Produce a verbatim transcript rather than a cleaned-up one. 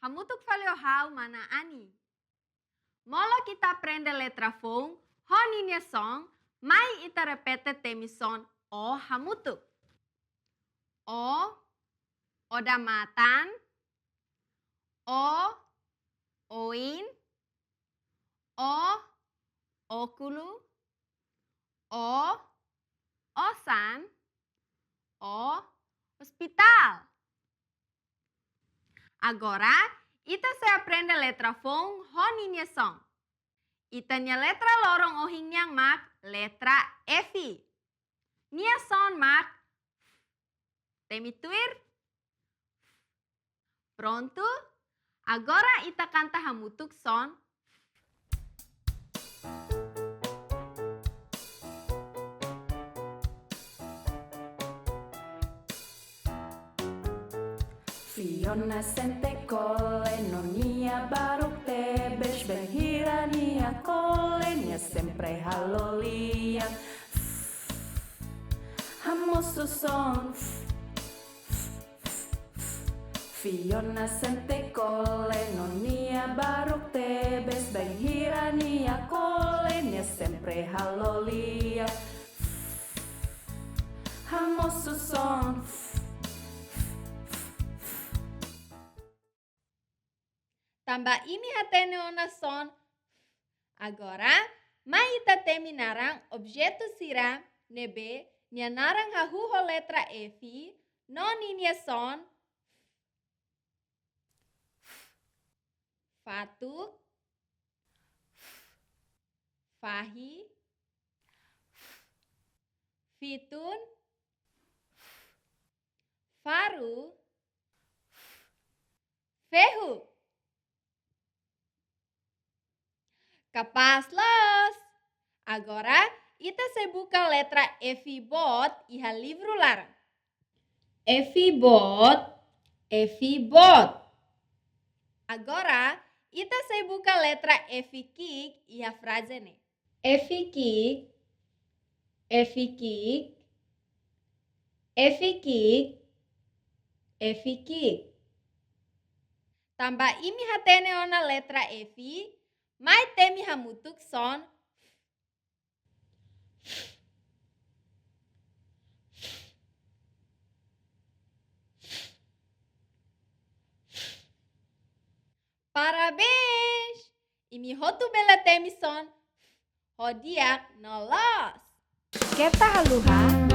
Hamutuk fali ho ha'u, mana Ani. Molok ita aprende letra foun ho ninia son, mai ita repete temi son O hamutuk. O, odamatan. O, oin. O, ókulu. O, osan. O, ospitál. Agora, ita sei aprende letra foun ho ninia son. Ita-nia letra loron ohin nian mak letra F. Nia son mak F. Temi tuir. Prontu? Agora ita kanta hamutuk son. Fiona sente kole no nia baruk tebes, bainhira nia kole nia sempre halo lian. Hamosu son. Fiona sente kole no nia baruk tebes, bainhira nia kole nia sempre halo lian. Hamosu son. Tanba imi hatene ona son. Agora, mai ita temi naran objetu sira ne'ebé nia naran hahú ho letra F, no ninia son. Fatuk. Fahi. Fitun. Faru. Fehu. Kapás loos! Agora, ita sei buka letra F boot iha livru laran. F boot, F boot. Agora, ita sei buka letra F ki'ik iha fraze ne'e. F ki'ik, F ki'ik, F ki'ik, F ki'ik. Tanba imi hatene ona letra F, mai temi hamutuk son. Parabéns! Imi hotu bele temi son ho di'ak no loos. Keta haluha